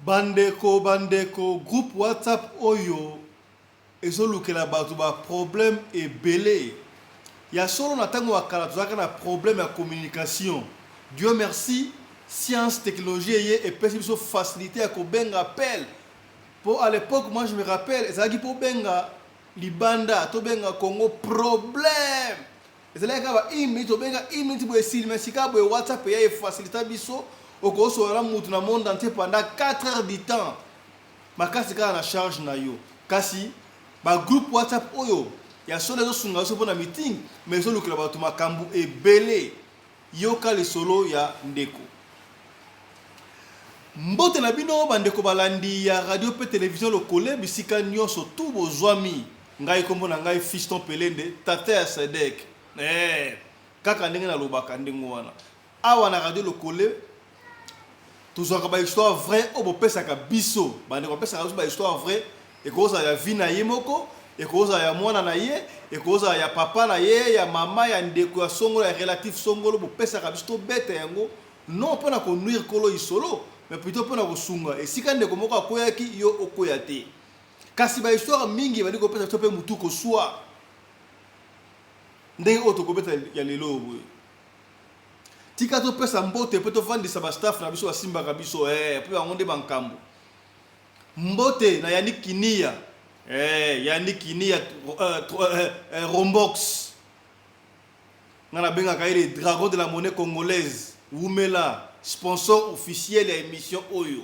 Bandeko bandeko groupe WhatsApp oyo ezolukela bato ba problème ebele. Ya solo na tango ya kala tozalaka na problème ya communication. Dieu merci science technologie eye epesi biso facilite ya kobenga appel. Po à l'epoque moi je me rappelle ezalaki po obenga libanda tobenga Congo problème. Ezalaki kaka ba une minute obenga une minute boye esili mais sika boye WhatsApp eya e facilita biso okosolola na mutu na monde entier pendant 4 heures du temps makasi kaka na charge na yo kasi ba groupe WhatsApp oyo ya solo ezosunga biso pona meeting mais ezolukela bato makambo ebele. Yoka lisolo ya ndeko. Mbote na bino ba ndeko balandi ya radio pe television Lokole bisika nionso tout bozwami. Ngai kombo na ngai Fiston Pelende, tata ya Sedec. Eh, kaka ndenge nalobaka ndenge wana. Awa na radio Lokole tozwaka ba histoire vraie oyo bopesaka biso. Ba ndeko bapesaka biso ba histoire vraie, ekozala ya vie na ye moko, ekozala ya mwana na ye, ekozala ya papa na ye, ya mama, ya ndeko, ya songolo, ya relatif songolo, bopesaka biso tobeta yango. Non pona ko nuire kolo isolo, mais plutot pona kosunga esika ndeko moko akweyaki yo okweya te. Kasi ba histoire mingi ebandi kopesa biso pe mutu kosua ndenge oyo tokobeta ya lelo oyo boye. Tika topesa mbote pe tovandisa ba staff na biso basimbaka biso ee po yango nde bankambo. Mbote na Yannick Kiniya ee Yannick Kiniya Rombox. Nga na bengaka ye le dragon de la monnaie congolaise wumela sponsor officiel ya emission oyo.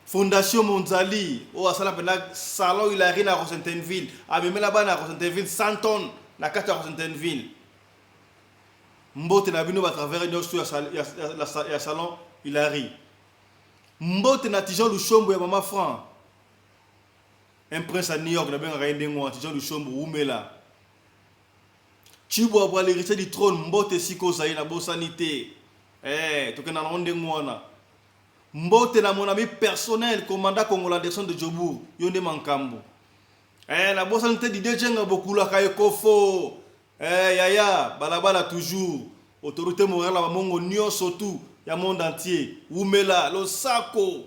Fondation Monzali oyo asala pena salon Hilary na Rosentenville amemela bana ya Rosentenville 100 tonnes na kati ya Rosentenville. Mbote na bino ba travailleurs nyonso ya, ya, ya, ya salon Hilary. Mbote na Tijan Lushombo ya mama Franc. Un prince à New York nabengaka ye ndenge wana Tijan Lushombo wumela. Tshibwabwa l'heritier du trône mbote esika ozali nabosani te. Eh, tokenda nango ndenge wana. Mbote na mon ami personnel commandant Kongola Anderson de Jobourg yo nde mankambo. Eh, nabosani te Didier Djenga bokulaka ekofo. Eh, yaya balabala toujours autorité morale ya bamongo nyonso tout ya monde entier wumela losako.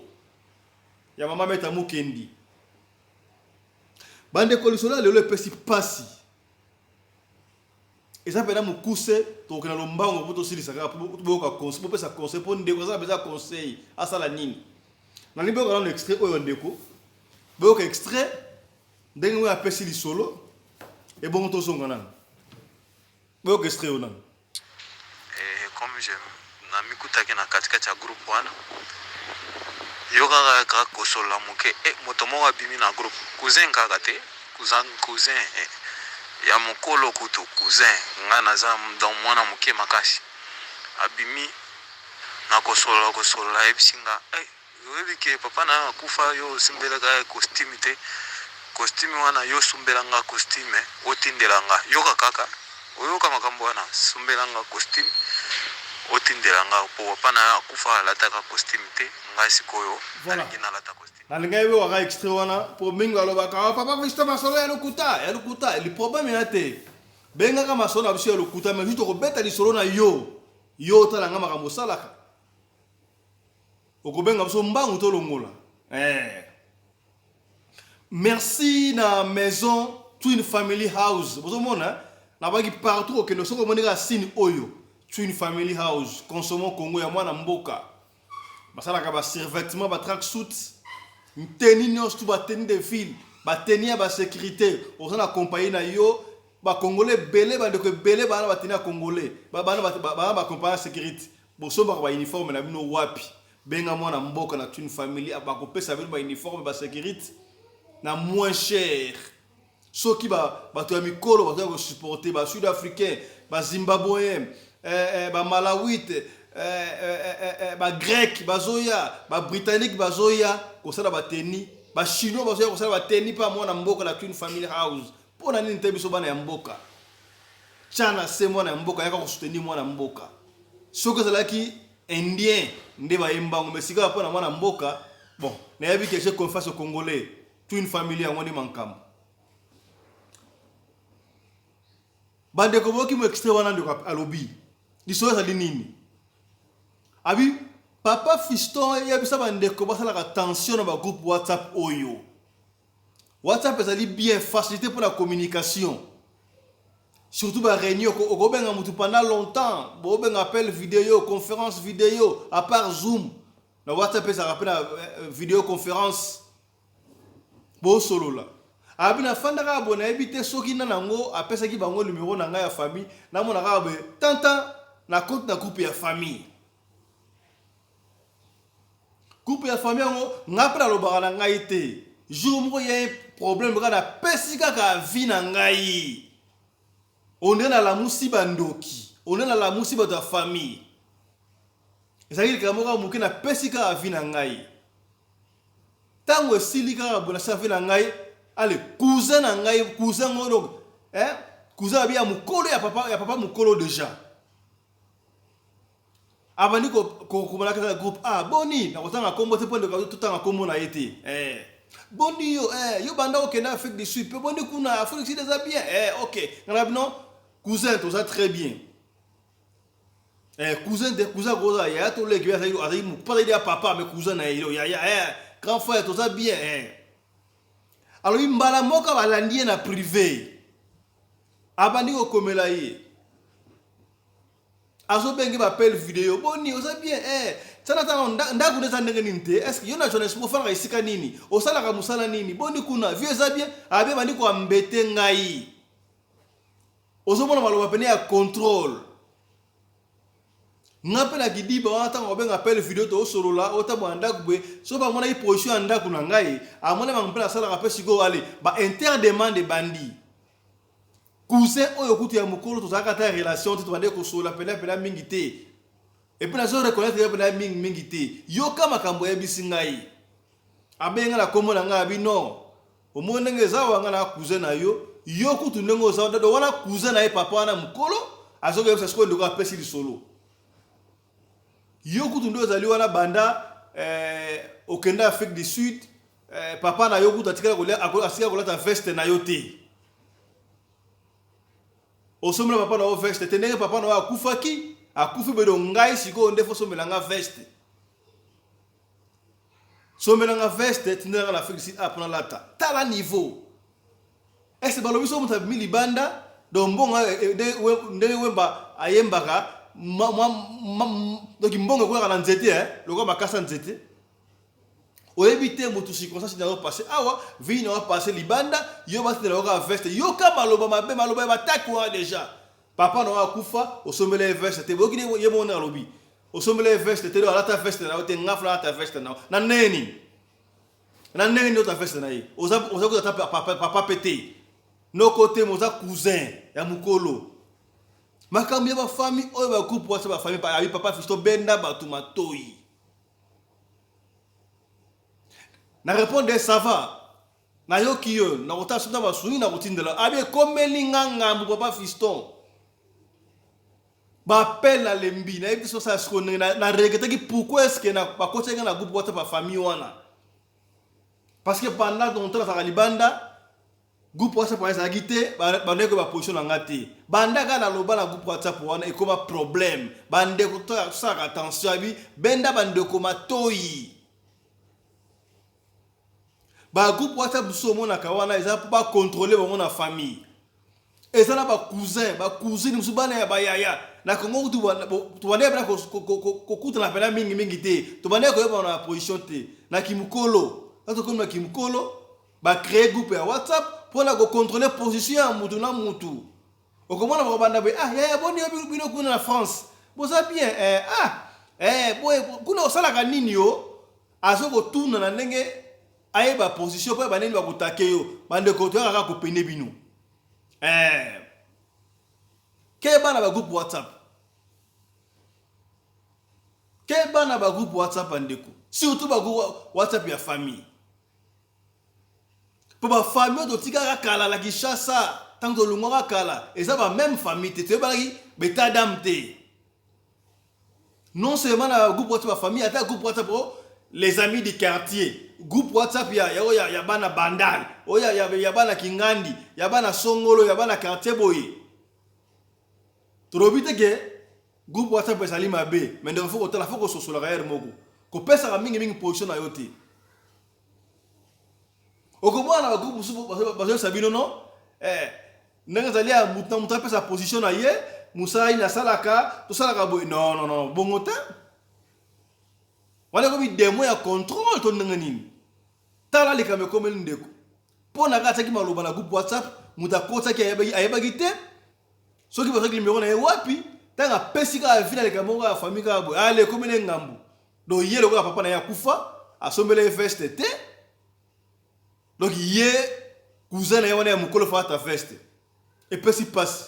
Ya mama Meta Mukendi. Bandeko lisolo ya lelo epesi pasi. Eza pena mokuse, tokokenda lombango po tosilisa kaka po boyoka conseil, bopesa conseil po ndeko aza na besoin ya conseil, asala nini? Nalingi boyoka nanu extrait oyo ndeko. Boyoka extrait ndenge oyo apesi lisolo ebongo tozonga nanu. Boyoka extrait oyo nanu. Et comme je namikutaki na katikati ya groupe wana yo kaka kaka kosolola moke e moto moko abimi na groupe cousin kaka te cousin cousin eh, ya mokolo kutu cousin nga naza donc mwana moke makasi abimi na kosolola kosolola ayebisi nga eh, Oyebi ke papa na yo akufa yo osimbelaka ye costume te costume wana yo sumbela nga costume otindela nga yoka kaka oyoka makambo wana sumbela nga costume otindela nga po papa na yo akufa alataka costume te nga sikoyo Voilà. nalingi nalata costume. Nalingaki boyoka extrait wana po mingi balobaka oh, papa Fiston masolo ya lokuta ya lokuta li problème ya te bengaka masolo na biso ya lokuta mais juste okobeta lisolo na yo yo otala nga makambo osalaka Okobenga biso mbangu tolongola eh. Merci na maison Twin Family House. Bozomona nabaki partout okende soki omoni kaka signe oyo Twin Family House consommons Congo ya mwana mboka. Basalaka ba survêtement, ba track suits, tenue nyonso tout ba tenue de ville, ba tenue ya ba sécurité. Oza na compagnie na yo ba congolais ebele bandeko ebele bana ba tenue ya congolais, bana ba ba compagnie ya sécurité. Bosombaka ba uniforme na bino wapi? Benga mwana mboka na Twin Family bakopesa bino ba uniforme ba securite na moins cher. Soki ba bato ya mikolo bato ya ko supporter ba sud africain, ba zimbabween, eh, eh, ba malawite, eh, eh, eh, eh, ba grec bazoya, ba britannique bazoya kosala ba tenue, ba chinois bazoya kosala ba tenue pa mwana mboka na Twin Family House. Pona nini te biso bana ya mboka? Tya na se mwana ya mboka yaka ko soutenir mwana mboka. Soki ezalaki indien nde baye mbangu mais sikawa pona mwana mboka bon nayebi que j'ai confiance au congolais twin family yango nde mankambo. Bandeko boyoki mo extrait wana ndeko alobi lisolo ezali nini? Abi. Papa Fiston yebisa ba ndeko basalaka tension na ba groupe WhatsApp oyo. WhatsApp ezali bien facilité pour la communication. Surtout ba réunion okobenga mutu pendant longtemps, bobenga appel vidéo, conférence vidéo, à part Zoom. Na WhatsApp ezalaka pe na euh, vidéo conférence. Bosolola. Abi nafanda kaka boye nayebi te soki nani yango apesaki bango numero na ngai ya famille, namona kaka boye tantan na compte na groupe ya famille. Groupe ya famille yango ngai mpe nalobaka na ngai te. Jour moko ya problème kaka napesi kaka avis na ngai. Onde nalamusi bandoki, onde nalamusi bato ya famille. Ezalaki likambo moko ya moke napesi kaka avis na ngai. Tango esili kaka boye nasala vie na ngai ale cousin na ngai cousin ngo donc eh cousin abi ya mukolo ya papa ya papa mukolo deja abandi kokomana kaka groupe ah boni nakotanga kombo te mpo ndeko totanga kombo na ye te eh boni yo eh yo banda okende Afrique du Sud mpe boni kuna Afrique du Sud eza bien eh ok ngana bino cousin toza très bien Eh, cousin de cousin akozala yaya to leki azali azali mpo azali ya papa mais cousin na ye yaya eh, grand frère toza bien eh. Alobi mbala moko balandi ye na privé abandi kokomela ye azobenge bapele video boni oza bien eh. Sana tanga ndako nde eza ndenge nini te est ce que yo na johannesburg ofandaka esika nini osalaka mosala nini boni kuna vie eza bien abi abandi koambete ngai Ozomona maloba pene ya controle. Nga mpe na kidiba wana ntango babenga appel video tosolola otambola na ndako boye soki bamonaki position ya ndako na ngai amoni bango mpe nasalaka mpe sikoyo ale ba interdemande ebandi cousin oyo kutu ya mokolo tozalaka ata relation te tobandaki kosolola mpena mpena mingi te epuis nazo reconnaitre ye mpena mingi mingi te yoka makambo oyebisi ngai Abengi nga na kombo na nga abi non omoni ndenge eza awa nga na cousin na yo yo kutu ndenge oza dado wana cousin na ye papa wana mukolo azo koyebisa sikoyo ndeko apesi lisolo yo kutu nde ozali wana banda eh, okenda Afrique du Sud eh, papa na yo kutu atikala kolia atikala kolata veste na yo te osombela papa na yo veste te ndenge papa na yo akufaki akufi boye donc ngai sikoyo nde fosombela nga veste Sombela nga veste tindela nga na Afrique du Sud ah pona lata. Tala niveau. Est-ce balobi so moto abimi libanda donc mbongo eh, eh, ndenge Wemba ayembaka donc mbongo ekweyaka na nzete eh, lokola makasa nzete. Oyebi te moto circonstance na yo passe awa vie na yo passe libanda yo batindela yo kaka veste yoka maloba mabe maloba ya bataki wana deja papa na yo akufa osombela ye veste te boyoki ye moko ndenge alobi Osombela ye veste te, alata veste na yo te, nga fla alata veste na yo. Na ndenge nini? Na ndenge nini ota veste na ye? Oza oza kuta ata papa papa pe te. Noko te, oza cousin ya mukolo. Makambo ya ba famille oyo ba groupe WhatsApp ba famille pa papa Fiston benda bato matoyi. Na répondre ça va. Nayoki yo, nakotala soki na basungi nakotindela. Abi ekomeli nga ngambo papa Fiston. Ba appel na lembi nayebi te soki osala sikoyo ndenge na, na regretaki pourquoi est ce que na bakotisaki nga na groupe WhatsApp ya famille wana parce que pendant longtemps nazalaka libanda groupe WhatsApp wana ezalaki te bandeko ba position na nga te banda kaka naloba na groupe WhatsApp wana ekoma problème bandeko tosalaka attention abi benda bandeko matoyi Ba groupe WhatsApp mosusu omonaka wana eza mpo ba contrôler bango na famille. Eza na ba cousin, ba cousine mosusu bana ya bayaya. Na Congo kutu tobandaki pena kokutana pena mingi mingi te. Tobandaki koyebana na position te. Na kimukolo, na tokomi na kimukolo, ba créer groupe ya WhatsApp mpo na ko contrôler position ya mutu na mutu. Okomona bakobanda boye, ah yaya boni yo bino kuna na France boza bien eh, ah eh, boye kuna osalaka nini yo Azo kotuna na ndenge ayeba position po ayeba ndenge nini bakotake yo. Bandeko toyaka kaka kopene bino. Eh. Keba na ba groupe WhatsApp. Keba na ba groupe WhatsApp bandeko. Surtout ba groupe WhatsApp ya famille. Po ba famille oyo totikaka kala na Kinshasa, tango tolongwaka kala, eza ba meme famille te. Toyebanaki ba etat d'ame te. Non seulement na groupe WhatsApp ya famille, ata groupe WhatsApp oh, les amis du quartier, groupe WhatsApp ya ya ya, ya bana Bandal, oyo ya, ya, ya bana Kingandi, ya bana Songolo, ya bana quartier boye. Tolobi te ke Groupe WhatsApp ezali mabe, mais ndeko faut kotala, faut kososolaka heure moko. Kopesaka mingi mingi position na yo te. Okomona na ba groupe mosusu bazoyebisa bino non eh, ndenge ezali ya moto na moto apesa position na ye, mosala nini asalaka, tosalaka boye. Non, non, non, bongo te. Wana ekomi demo ya contrôle to ndenge nini? Tala likambo ekomeli ndeko. Mpo na kaka atiaki maloba na groupe WhatsApp, moto akotaki ayebaki te soki bazwaki numero na ye wapi. Ntango apesi kaka vi na likambo moko ya famille kaka boye, ale ekomeli ye ngambo. Donc ye lokola papa na ye akufa, asombela ye veste te. Donc ye cousin na ye wana ya mokolo fa ata veste. Epesi pasi.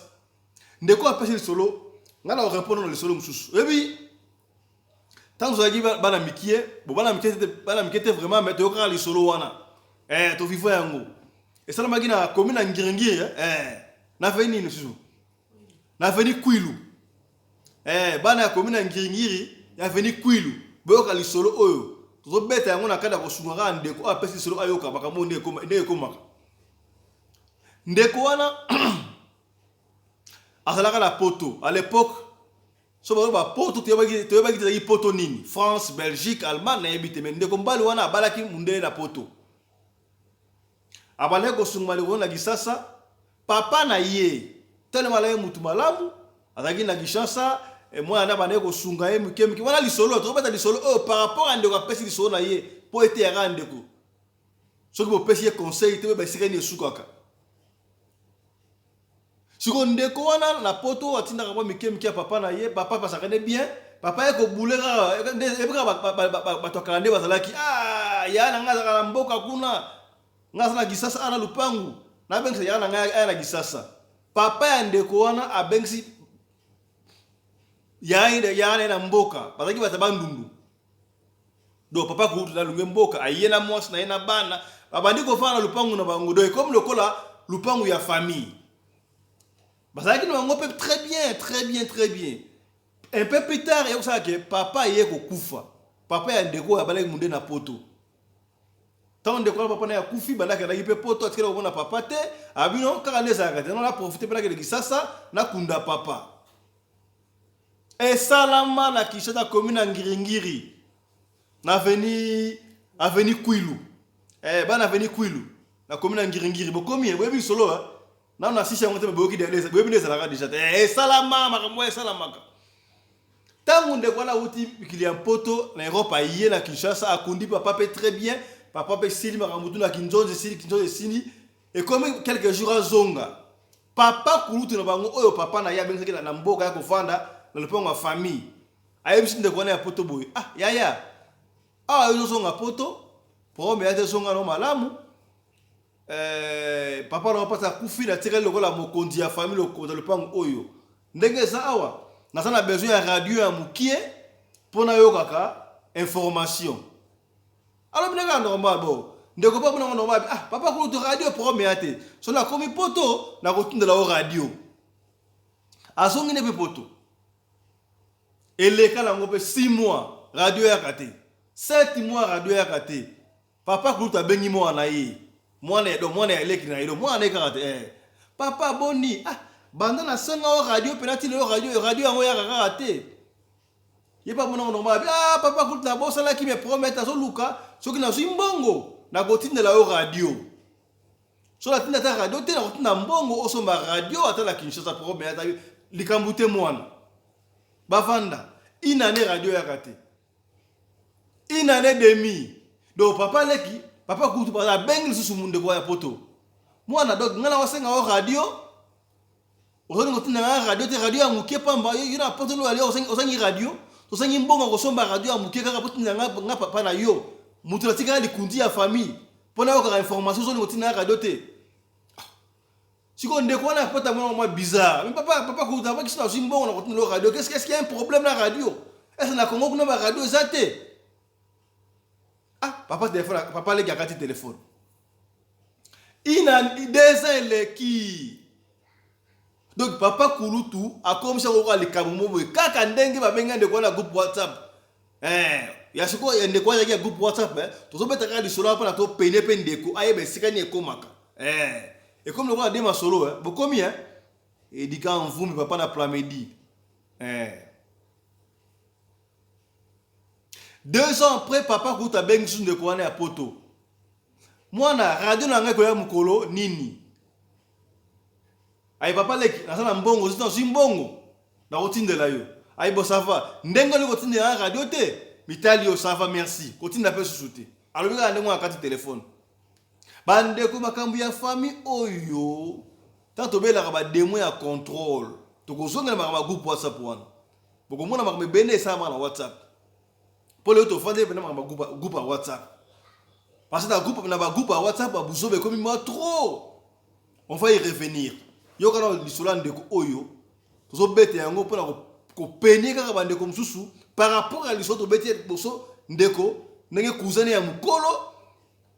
Ndeko apesi lisolo, ngai na korepondre na lisolo mosusu. Oyebi ntango tozalaki bana mikie, bo bana mikie te, bana mikie te vraiment, mais toyokaka lisolo wana. Eh, toviva yango. Esalamaki na commune ya Ngiringiri, eh, na avenue nini lisusu? Na avenue Kwilu. Eh, bana ya commune ya Ngiringiri ya avenue Kwilu, boyoka lisolo oyo. Tozobeta yango na kati ya kosunga kaka ndeko oyo apesi lisolo ayoka makambo ndenge ekomaka. Ndeko wana azalaka na poto à l'époque. So bazo ba poto, toyebaki toyebaki te ezalaki poto nini, France, Belgique, Allemagne, nayebi te. Mais ndeko mobali wana abalaki mundele na poto, abandaki kosunga bandeko na Kisasa. Papa na ye telema alaki mutu malamu, azalaki na Kinshasa, mwana nde abandaki kosunga ye mike mike. Wana lisolo tokobeta lisolo oyo par rapport ya ndeko apesi lisolo na ye mpo eteyaka ndeko. Soki bopesi ye conseil te, boyeba esika nini esukaka. Sikoyo ndeko wana na poto atindaka mwa mike mike ya papa na ye. Papa apasaka nde bien, papa ye kobule kaka ebi kaka bato ya kala nde bazalaki. Ah, ya na ngai azalaka na mboka kuna, ngai aza na Kisasa ana lupangu, nabengisa ya na ngai aya na Kisasa. Papa ya ndeko wana abengisi ya na ye na mboka, bazalaki bato ya Bandundu. Donc papa kutu na lunge mboka, aye na mwasi na ye na bana, babandi kofanda na lupangu na bango. Donc ekomi lokola lupangu ya famille, bazalaki na bango mpe très bien, très bien, très bien. Un peu plus tard, ekosala ke papa ye kokufa, papa ya ndeko oyo abalaki munde na poto. Ntango ndeko wana papa na ye akufi, bandaki alaki mpe poto, atikali komona papa te. Abino kaka nde ezalaka te, na profite mpe nakende Kisasa nakunda papa. Esalama na Kinshasa, commune ya Ngiringiri, na avenue Kwilu. Eh, bana avenue Kwilu na commune ya Ngiringiri, bokomi boyebi lisolo eh? Nano na sisi yango te, boyoki boyebi nde ezalaka deja te. Eh, esalama makambo oyo esalamaka ntango ndeko wana awuti mikili ya Mpoto na Europe, aye na Kinshasa, akundi papa mpe très bien. Papa mpe esili makambo tu na Kinzonzi, esili Kinzonzi, esili, ekomi quelques jours azonga. Papa kulutu na bango oyo papa na ye abengisaki na mboka ya kofanda na lopango ya famille, ayebisi ndeko wana ya poto boye: ah yaya, awa yo ozozonga poto, problème ya te, zonga no malamu. Eh, papa na mpasi akufi, natikali lokola mokonzi ya famille, lokonzi ya lopango oyo. Ndenge eza awa, naza na besoin ya radio ya mokie mpo nayokaka information. Alobi ndenge ya normal bo ndeko mpo amonango normal. Ah papa kulutu, radio problème ya te, so nakomi poto nakotindela yo radio. Azongi nde mpe poto, eleka nango mpe 6 mois, radio yaka te, 7 mois, radio yaka te. Papa kulutu abengi mwana na ye, mwana ya do, mwana ya leki na ye, do mwana na ye kaka te. Eh. Papa boni, ah banda nasenga yo radio mpe natindi yo radio, radio yango yaka kaka te. Ye mpe amonango normal. Ah papa kulutu, nabosanaki, me promete azoluka soki nazwi mbongo nakotindela yo radio. So natinda ata radio te, nakotinda mbongo osomba radio ata na Kinshasa, problème ata likambo te. Mwana bavanda une année, radio yaka te, une année demi. Donc papa leki, papa kutu abengi lisusu ndeko ya poto, mwana, donc ngai nakosenga yo radio, ozolinga otinda ngai radio te, radio ya moke pamba. Yo na poto lo ali ozangi radio, tozangi mbongo kosomba radio ya moke kaka po tinda nga papa na yo, moto natikala likundi ya famille mpo nayokaka information, ozolinga otinda nga radio te. Sikoyo ndeko wana akota mwana mwa bizarre. Mais papa, papa kuta abaki nazwi mbongo na kotinda radio, qu'est-ce qu'il y a un problème na radio? Est-ce na Congo kuna ba radio eza te? Ah papa, téléphone, papa leki akati téléphone. Ina 2 ans eleki. Donc papa kulutu akomisa kokoka likambo mo boye kaka ndenge babenga ndeko wana groupe WhatsApp. Eh, ya sikoyo ndeko wana azalaki ya groupe WhatsApp, eh, tozobeta kaka lisolo mpona topene mpe ndeko ayeba esika nini ekomaka. Eh, ekomi lokola de masolo, eh. Bokomi, eh? Edika Mvumbi, papa na Plamedi. Eh. 2 ans après, papa kuta abengi susu ndeko wana ya poto: "Mwana, radio na ngai ekoya mokolo nini?" "Ayi, papa leki, naza na mbongo, nazwi mbongo, nakotindela yo." "Ayi, bo ça va, ndenge oli kotindela radio te, mitali yo, ça va, merci, kotinda mpe susu te." Alobi kaka ndenge wana kati telefone. Bandeko, makambo ya famille oyo, ntango tobelaka badémon ya contrôle, tokozongela makambo ya groupe WhatsApp wana. Bokomona makambo ebele esalamaka na WhatsApp, mpo lelo tofandi pena makambo ya groupe ya WhatsApp, parce que na groupe, na bagroupe ya WhatsApp, babuzoba ekomi mwa trop. On va y revenir. Yoka na lisolo ya ndeko oyo tozobeta yango mpona kopenie kaka bandeko mosusu par rapport ya lisolo tobeti liboso. Ndeko, ndenge cousin ya mokolo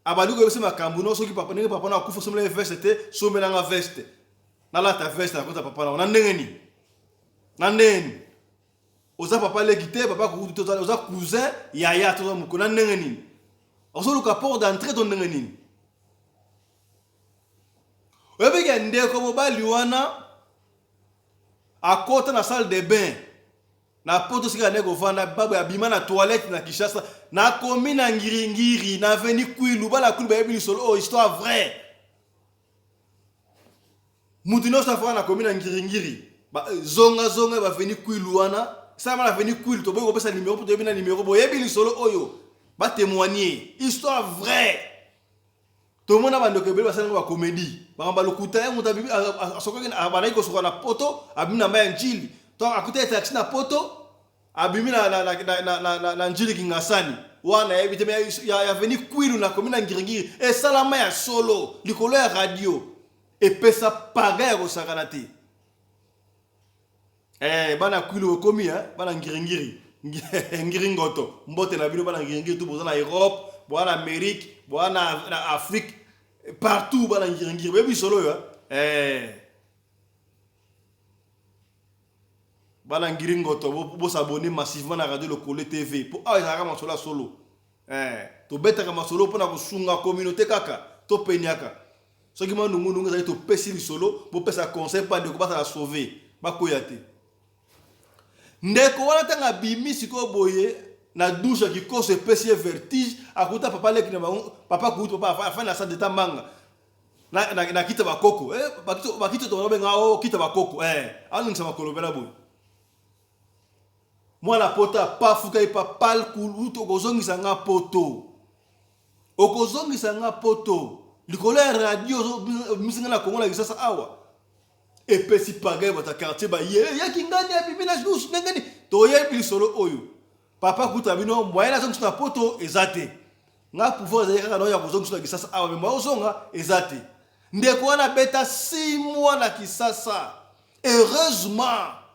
abandi koyebisa makambo no, soki papa, ndenge papa na akufa, sombela veste te, sombelanga veste, nalata veste nakota papa nango. Na ndenge nini? Na ndenge nini? Oza papa leki te, papa kukutu te, oza cousin, yaya, toza mokolo. Na ndenge nini ozoluka porte d'entrée to ndenge nini? Oyebiki ndeko mobali wana akota na salle de bain na poto, sika ndenge kovanda babo, abima na toilette na Kinshasa, nakomi na Ngiringiri, na avenue Kwilu. Bana Kwilu bayebi lisolo oyo, histoire vraie. Mutu nyonso afaka nakomi na Ngiringiri, zongazonga baavenue Kwilu wana, salama na avenue Kwilu. Toboyi kopesa nimero mpo toyebi na nimero. Boyebi lisolo oyo, batémoigne, histoire vraie. Tomona bandeko ebele basalango bacomédie, makambo lokuta. Ye moto asokaki, abandaki kosoka na poto, abimi na mai ya Njili to akuta ye taxi na poto, abimi na Njili Kingasani wana, yebi te ya avenue Kwilu, nakomi na Ngiringiri. Esalama ya solo likolo ya radio, epesa paga ya kosakana te. Bana Kwilu okomi, bana Ngiringiri, Ngiringoto, mbote na bino bana Ngiringiri tu. Boza na Europe, boza na Amérique, boza na Afrique, partout, bana Ngiringiri boyebi solo oyo. Bana Ngiringoto, bosabonner massivement na Radio Lokole TV, mpo awa ezalaka masolo ya solo. Tobetaka masolo mpona kosunga communauté kaka, topeniaka soki mwa nungunungu ezali, topesi lisolo, bopesa conseil mpo bandeko bazala sauve, bakwea te. Ndeko wana, ntango abimi sikoyo boye na douche ya kikoso, epesi ye vertige. Akuta papa leki na bango, papa kutu, papa afandi na salle de mbanga na kita bakoko, bakiti tobenga o kita bakoko, alongisa makolo mpena boye. Mwana poto apafuka ye: "Papa kulutu, okozongisa nga poto, okozongisa nga poto likolo ya radio, obimisi nga na Kongo, na Kisasa awa." Epesi pagaille. Bato ya quartier baye yaki ngani, abimi na douche ndenge nini? Toyebi lisolo oyo. Papa kuta bino, moyen nazongisa na poto eza te. Nga pouvoir ezali kaka na oyo ya kozongisa na Kisasa awa, mais moyen ozonga eza te. Ndeko wana abeta 6 mois na Kisasa. Heureusement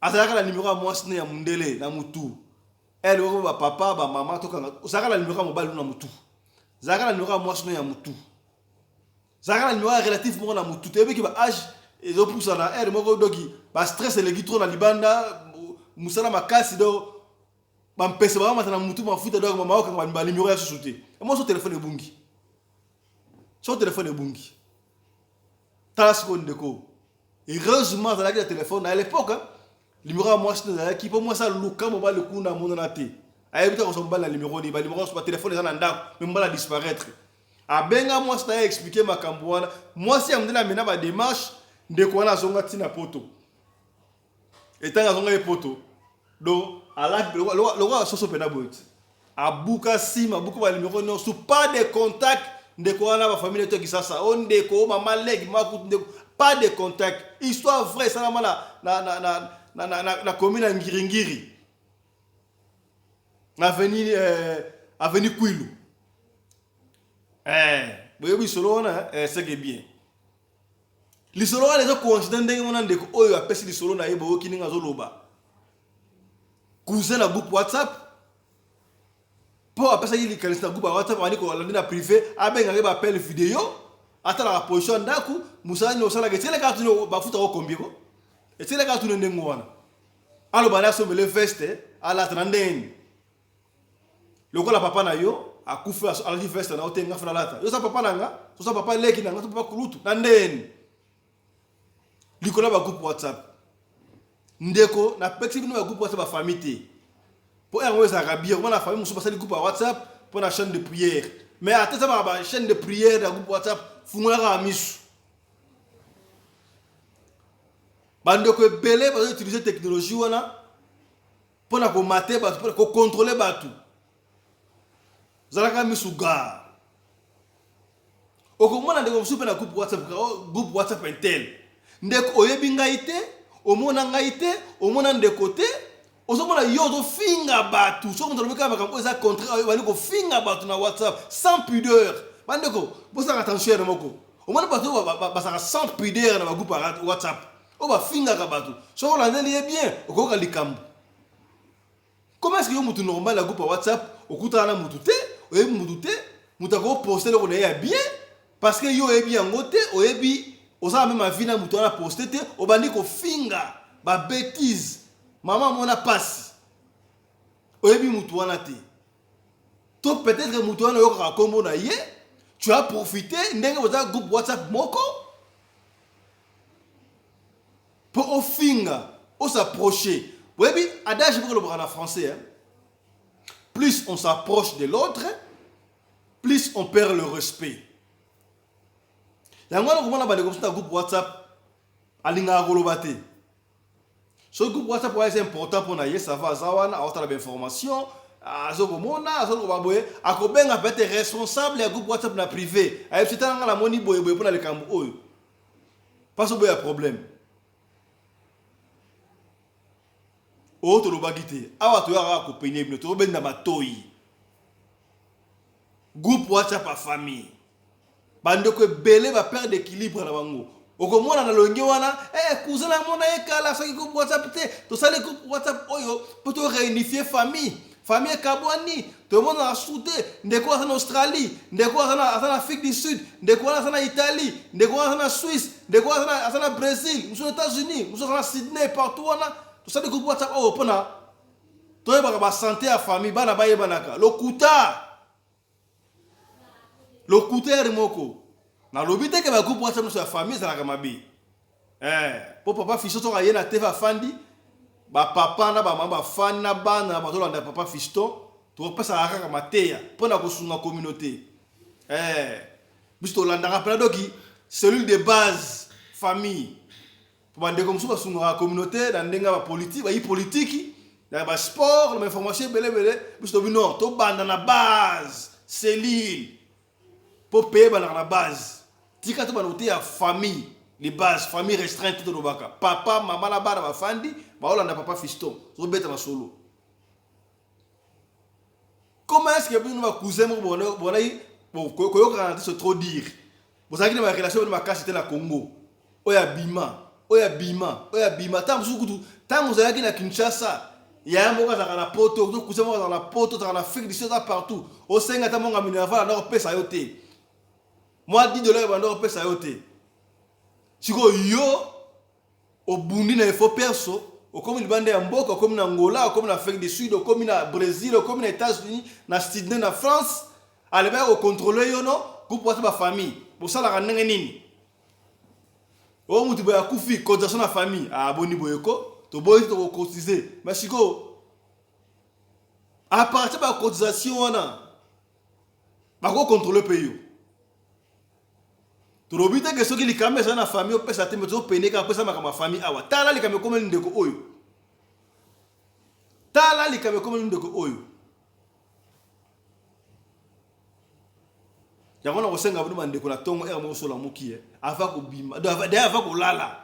azalaka na nimero ya mwasi ne ya mundele na mutu ele oko. Bapapa, bamama, tokanga, ozalaka na nimero ya mobali na mutu, zalaka na nimero ya mwasi no ya mutu, zalaka na nimero ya relative moko na mutu. Toyebiki ba âge ezopusa na aire moko, doki bastress eleki trop na libanda, mosala makasi, do bampese bamata na mutu mafuta, donc mama okanga banimero ya susu te. Emo so telefone ebungi, so telefone ebungi. Tala sikoyo ndeko, heureusement azalaki na telefone à l'époque, nimero ya mwasi ezalaki, mpo mwasi aluka mobali kuna, amonana te, ayebi te kozwa mobali na nimero nini. Banimero nyonso, batelefone eza na ndako, mais mobali adisparaître. Abenga mwasi na ye, expliquer makambo wana. Mwasi ya mondele amena badémarche, ndeko wana azonga ntina poto. Etango azonga ye poto, donc alaki lokola soso mpena boye ti abuka nsima, abuka banimero nyonso, pas de contact. Ndeko wana, bafamille to Kisasa, o ndeko, o mama leki makutu, ndeko, pas de contact. Histoire vraie, esalama na commune ya Ngiringiri, na avenue Kwilu. Boyebi lisolo wana, c'est que bien lisolo wana eza coïncide ndenge mona ndeko oyo apesi lisolo na ye. Boyoki ndenge azoloba, cousin na groupe WhatsApp, mpo apesaki likanisi na groupe ya WhatsApp, abandi kolandi na privé, abengaki baappel vidéo, atalaka position ya ndako, mosala nini osalaka, etikele kaka tuni bafuta okombie ko, etikele kaka tuni ndenge wana. Aloba nde asombele veste alata na ndenge lokola papa na yo akufi, alati veste na yo te, nga fana alata. Yo oza papa na nga, toza papa leki na nga, to papa kulutu na ndeni likolo ya bagroupe WhatsApp. Ndeko, napekisi bino bagroupe WhatsApp bafamille te. Po yango ezalaka bien, omona famille mosusu basali groupe ya WhatsApp mpo na chaîne de prière. Mais ata eza ba chaîne de prière ya groupe WhatsApp, fungola kaka misu. Bandeko ebele bazo utiliser technologie wana mpo na komate bato, mpo na kocontrole bato. Zalaka misu gar. Okomona ndeko mosusu mpe na groupe WhatsApp, oh, groupe WhatsApp intel. Ndeko oyebi ngai te, omona ngai te, omona ndeko te, ozomona yo ozofinga bato. Soki moto alobi kaka makambo oyo eza contraire, oyo bali kofinga bato na WhatsApp sans pudeur. Bandeko, bosalaka attention ya moko. Omoni bato oyo bazalaka sans pudeur na ba groupe ya WhatsApp, oyo bafingaka bato. Soki olandeli ye bien, okoyoka likambo. Comment est-ce que yo mutu normal ya groupe ya WhatsApp okutana na mutu te, oyebi mutu te, mutu ako poster eloko na ye ya bien parce que yo oyebi yango te, oyebi oza na même avis na mutu wana poster te, obandi kofinga ba bêtises. Mama amona pasi. Oyebi mutu wana te. To peut-être mutu wana oyokaka kombo na ye, tu as profité ndenge boza groupe WhatsApp moko Po ofinga, o s'approcher. Boyebi adage moko elobaka na français hein? Plus on s'approche de l'autre, plus on perd le respect. Yango wana komona bandeko mosusu na groupe WhatsApp alingaka koloba te. Soki groupe WhatsApp wana eza important mpo na ye, ça va, aza wana aotala ba information, azokomona azoloba boye, akobenga peut-être responsable ya groupe WhatsApp na privé, ayebisi tala nga namoni boye boye mpo na likambo oyo. Pasi oboya problème. Oyo tolobaki te. Awa toyaka kaka kopenie bino, tozobenda matoyi. Groupe WhatsApp ya famille. Bandeko ebele ba perdre équilibre na bango. Okomona na longe wana, eh cousin na mona ye kala soki groupe WhatsApp te, tosali groupe WhatsApp oyo po to réunifier famille. Famille ekabwani, tomonaka susu te. Ndeko aza na Australie, ndeko aza na aza na Afrique du Sud, ndeko wana aza na Italie, ndeko wana aza na Suisse, ndeko wana aza na aza na Brésil, mosusu na États-Unis, mosusu aza na Sydney, partout wana. Tosali groupe WhatsApp oyo mpona toyebaka ba santé ya famille, bana bayebanaka. Lokuta! Lokuta yari moko. Nalobi te ke ba groupe WhatsApp nyonso ya famille ezalaka mabe. Eh, po papa Fiston soki aye na TV afandi, ba papa na ba mama bafandi na bana bazolanda papa Fiston, tokopesaka kaka mateya mpo na kosunga communauté. Eh, biso tolandaka mpena doki cellule de base famille. Po bandeko mosusu basungaka communauté na ndenge ya ba politique, bayi politiki, na ba sport, na ba information ebele ebele. Biso tobi non, tobanda na base, cellule. Po paye ebandaka na base. Tika tobanda koteya famille de base, famille restreinte tolobaka. Papa, mama na bana bafandi, baolanda papa Fiston, tozobeta masolo. Comment est-ce que bino ba cousin moko bonaki koyokana te, c'est trop dire. Bozalaki na ba relation bino makasi te na Congo. Oyo abima, oyo abima, oyo abima. Tango mosusu kutu, tango ozalaki na Kinshasa, yaya moko azalaka na poto, to cousin moko azalaka na poto, azalaka na Afrique du Sud, aza partout. Osenga ata mbongo ya minerval anda kopesa yo te. Mwa 10 dollars banda kopesa yo te. Sikoyo yo obundi na effort perso, okomi libanda ya mboka, okomi na Angola, okomi na Afrique du Sud, okomi na Brésil, okomi na États-Unis, na Sydney, na France, ale baya kocontrole yo no groupe wata ba famille bosalaka ndenge nini? Oyo mutu boye akufi, cotisation na famille, ah boni boye ko, toboyi tokocotiser. Mais sikoyo à partir ba cotisation wana bakocontrole mpe yo. Tolobi te ke soki likambo ezali na famille opesa te, mais tozopene kaka pesa makambo ya famille awa. Tala likambo ekomeli ndeko oyo, tala likambo ekomeli ndeko oyo. Yango na kosenga bino bandeko na tongo heure moko solamuki ye ava kobima, d'ailleurs ava kolala,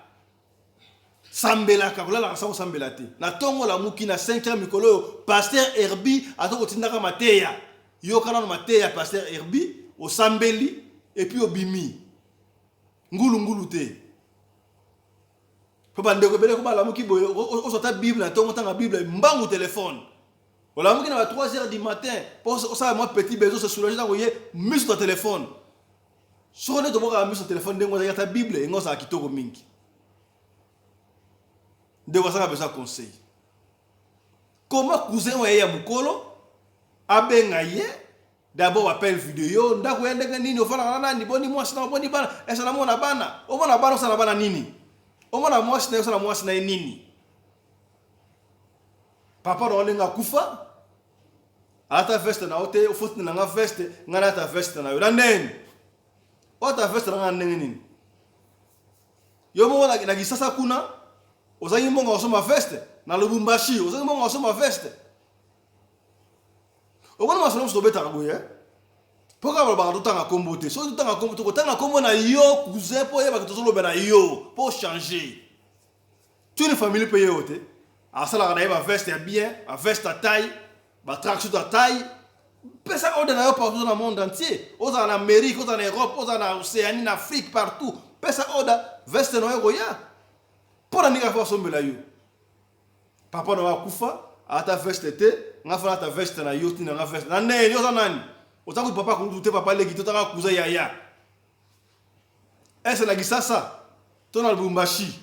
sambelaka, kolalaka sa kosambela te. Na tongo olamuki na 5 heures mikolo oyo pasteur Herbie aza kotindaka mateya, yoka nano mateya pasteur Herbie, osambeli et puis obimi ngulu ngulu te. Po bandeko ebele ko balamuki boye, ozwa ata Bible na tongo, tanga Bible mbangu telefone. Olamuki na ba 3 heures du matin po osala mwa petit besoin, se soulager ntango ye miso na telefone. Soko nde tobwakaka miso na telefone ndenge ozalaki ata Bible engo ozala kitoko mingi. Ndeko azanga besoin ya conseil. Comment cousin oyo ya mokolo abenga ye d'abord appel video, ndako ya ndenge nini, ofandaka na nani, boni mwasi na boni bana, esa na mona bana, omona bana osala bana nini, omona mwasi na ye osala mwasi na ye nini. Papa na ndenge akufa. Alata veste na yo te, ofoti na nga veste, nga nalata veste na yo na ndenge olata veste na nga na ndenge nini? Yo moko na Kisasa kuna ozangi mbongo ya kosomba veste, na Lubumbashi ozangi mbongo ya kosomba veste. Omoni masolo mosusu tobetaka boye eh? Mpo kaka balobaka totanga nkombo te. Soki totanga nkombo, tokotanga nkombo na yo cousin, mpo oyebaka tozoloba na yo mpo ochange. Tune famille mpe ye oyo te asalaka na ye baveste ya bien, baveste ya taille, batracksuit ya taille. Pesa order na yo partout na monde entier, ozala na Amérique, ozala na Europe, ozala na Océanie, na Afrique, partout, pesa order, veste na yo ekoya. Mpo na ndenge afa asombela yo, papa na yo akufa ata veste te, nga fana ata veste na yo, tina nga veste na ndenge yo oza nani? Oza kutu papa kulutu te, papa leki te, ozaka cousin, yaya. Ese na Kisasa to na Lubumbashi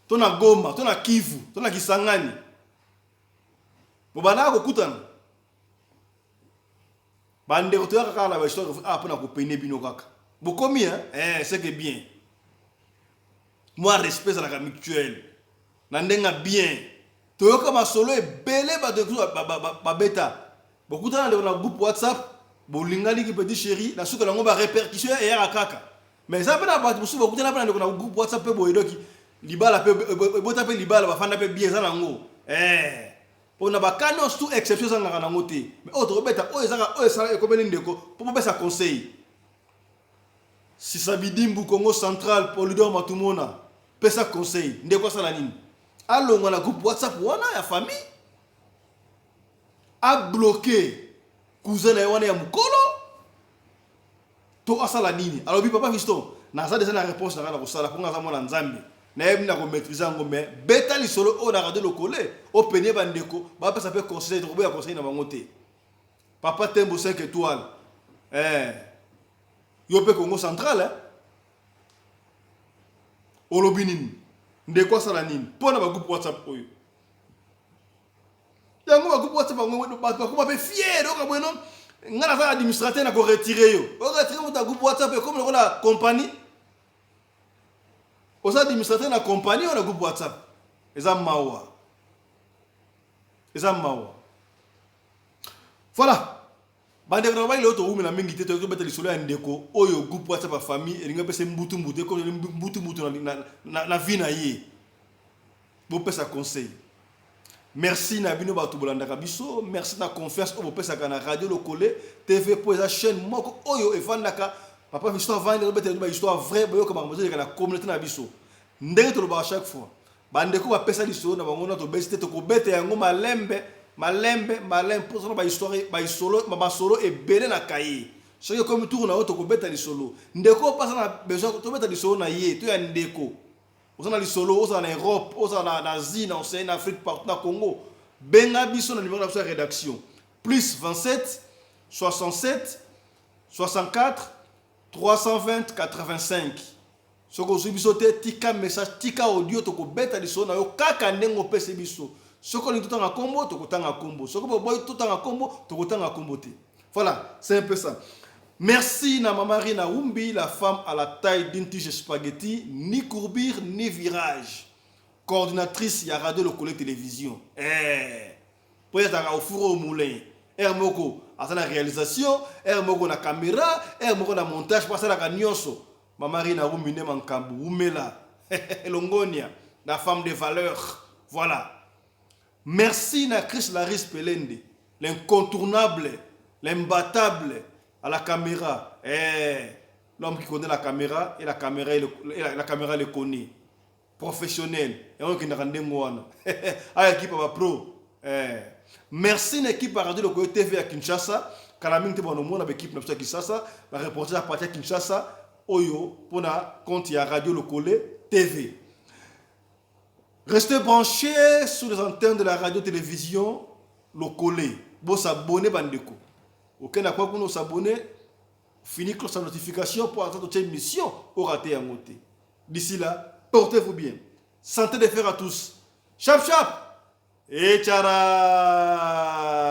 to na Goma to na Kivu to na Kisangani, bobandaka kokutana bandeko. Toyaka kaka na bahistoire ah, mpona kopene bino kaka bokomi hein? Eh, c'est que bien mwa respect ezalaka mutuel na ndenge ya bien. Toyoka masolo ebele, bato babeta, bokutana ndeko na groupe WhatsApp, bolinganiki petit chéri, na suka nango barépercussion eyaka kaka. Mais eza mpe na bato mosusu bakutana mpe na ndeko na groupe WhatsApp mpe boye, doki libala mpe ebota mpe libala, bafanda mpe bien. Eza nango eh. Mpo na baka nyonso tout exception ezangaka nango te. Mais oyo tokobeta oyo ezaka oyo esala ekomeli ndeko mpo bopesa conseil. Sisabidimbu, Congo Central, Polidor Matumona, pesa conseil. Ndeko asala nini? Alongwa na groupe WhatsApp wana ya famille, abloquer cousin na ye wana ya mokolo, to asala nini? Alobi: "Papa Fiston, naza deja na réponse na ngai na kosala mpo nga aza mwana Nzambe, nayebi na komaîtrise yango." Mais beta lisolo oyo na Radio Lokole, openie bandeko bapesa mpe conseil. Tokoboya conseil na bango te. Papa Tembo 5 étoiles, eh. Yo mpe Congo Central, eh? Olobi nini? Ndeko asala nini mpo na bagroupe WhatsApp oyo? Yango bagroupe WhatsApp yango, bato bakoma mpe fier. Oka bweno, ngai naza administrateur, na koretirer yo. Oretirer moto ya groupe WhatsApp, ekomi lokola compagnie. Oza administrateur na compagnie oyo na groupe WhatsApp. Eza mawa, eza mawa. Voilà bandeko na babali, lelo towumela mingi te. Toyaki tobeta lisolo ya ndeko oyo groupe WhatsApp ya famille elingi apesa mbutu mbutu, ekomi mbutu mbutu na vie na ye. Bopesa conseil. Merci na bino bato bolandaka biso. Merci na confiance oyo bopesaka na Radio Lokole TV, mpo eza chaîne moko oyo evandaka. Papa Fiston avandi, azobetela bino bahistoire vrai, boyoka makambo ezoleka na communauté na biso. Ndenge tolobaka chaque fois, bandeko bapesa lisolo na bango na tobesi te, tokobeta yango malembe malembe malembe, mpo tozana bahistoire, baisolo, masolo ebele na kaye. Soki ekomi tour na yo, tokobeta lisolo. Ndeko oyo mpasa na besoin tobeta lisolo na ye, to ya ndeko oza na lisolo, ozala na Europe, ozala na Asie, na Océanie, na Afrique, partout, na Congo, benga biso na numéro na biso ya rédaction: plus 27 67 64 320 85. Soki ozwi biso te, tika message, tika audio, tokobeta lisolo na yo kaka ndenge opesi biso. Soki olingi totanga nkombo, tokotanga nkombo. Soki boboyi totanga nkombo, tokotanga nkombo te. Voilà, c'est un peu ça. Merci na Mama Rina Wumbi, la femme à la taille d'une tige spaghetti, ni courbure ni virage, coordinatrice ya Radio Lokole Télévision, eh po ezalaka au four au moulin, heure moko aza na réalisation, heure moko na caméra, heure moko na montage, po asalaka nyonso. Mama Rina Wumbi nde mankambu wumela longonia, la femme de valeur. Voilà. Merci na Chris Laris Pelende, l'incontournable, l'imbattable à la caméra, eh, l'homme qui connaît la caméra et la caméra et, le, et la caméra le connaît, professionnel. Yango ekendaka ndenge wana, aya équipe ya bapro, eh. Merci na équipe ya Radio Lokole TV ya Kinshasa. Kala mingi te banomona baéquipe na biso ya Kinshasa, bareportage ya parti ya Kinshasa oyo mpona compte ya Radio Lokole TV. Restez branchés sur les antennes de la radio télévision Lokole. Bosabonner bandeko, okenda kwa kuna, osabonner, fini cloche ya notification mpo ata totia émission, orater yango te. D'ici là, portez-vous bien. Santé de fer à tous. Chap chap et tchara.